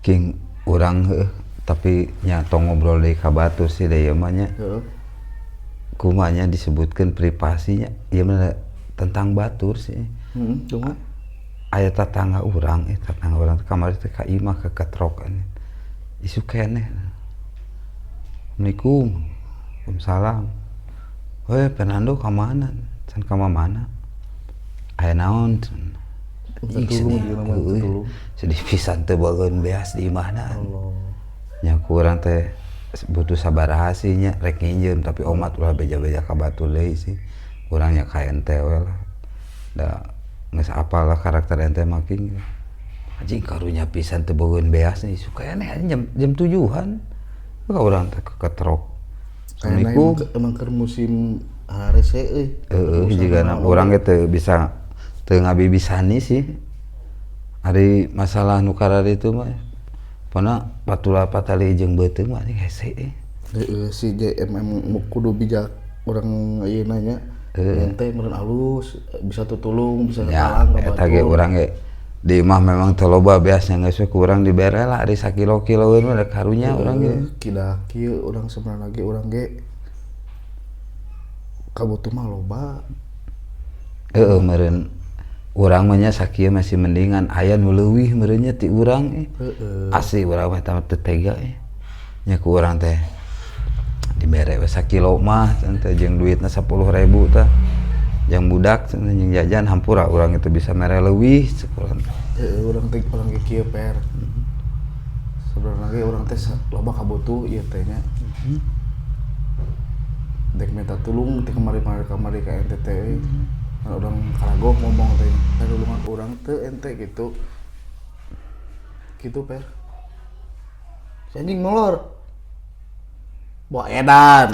King, urang heuh, tapi nya tong ngobrol deui ka batur sih da ieu mah nya. Heeh. Kumaha nya disebutkeun privasinya ieu mah tentang batur sih. Heeh, kumaha? Aya tatangga urang, tetangga urang teh kamari teh ka imah keketrok anjing. Isuk keneh. "Assalamualaikum." "Waalaikumsalam." "Hei Fernando, ka mana?" "Can ka mana?" "Aya naon?" Minta tulung dia mah, minta tulung. Sedih pisan teu bogaeun beas di imahna. Allah. Nya ku urang teh butuh sabaraha sih nya, rek nginjem, tapi omat ulah beja-beja ka batur deui sih. Urang nya ka ente we lah. Da geus apal lah karakter ente mah, King. Anjing, karunya pisan teu bogaeun beas nih, isuk keneh anjing jam jam 7-an. Ka urang teh keketrok. Kayaknya "Assalamualaikum." emang keur musim harese euy. Heeh, jigana urang ge teu bisa teu ngabibisani sih. Ari masalah nu kararitu mah pokona patula patali jeung beuteung mah anjing hese euy. Heeh, si JM emang kudu bijak urang ayeuna nya. Ente meureun alus bisa tutulung, bisa Ya, talang ka eta ge batur. Urang ge di imah memang teu loba beasnya, geus we ku urang dibere lah, ari sakilo-kiloeun mah da karunya urang ge. Heeh, kidah kieu urang sebenarnya lagi urang ge kabutuh mah loba. Heeh, meureun urang mah nya sakieu masih mendingan, aya nu leuwih meureun nya ti urang eh. Heeh. Asli urang mah eta mah teu tega eh. Nya ku urang teh dibere we sakilo mah cenah teh jeung duitna 10.000 tah. Jang budak cenah jeung jajan, hampura urang itu bisa mere leuwih cek urang teh. Heeh, urang teh urang ge kieu, Per. Sebenarnya ge urang teh loba kabutuh ieu teh nya. Dek minta tulung ti kamari-kamari kamari ka ente teh euy. Kan urang karagoh ngomong teh, "Nulungan urang teu ente?" gitu. Gitu, Per. Si anjing molor. Bawa edan.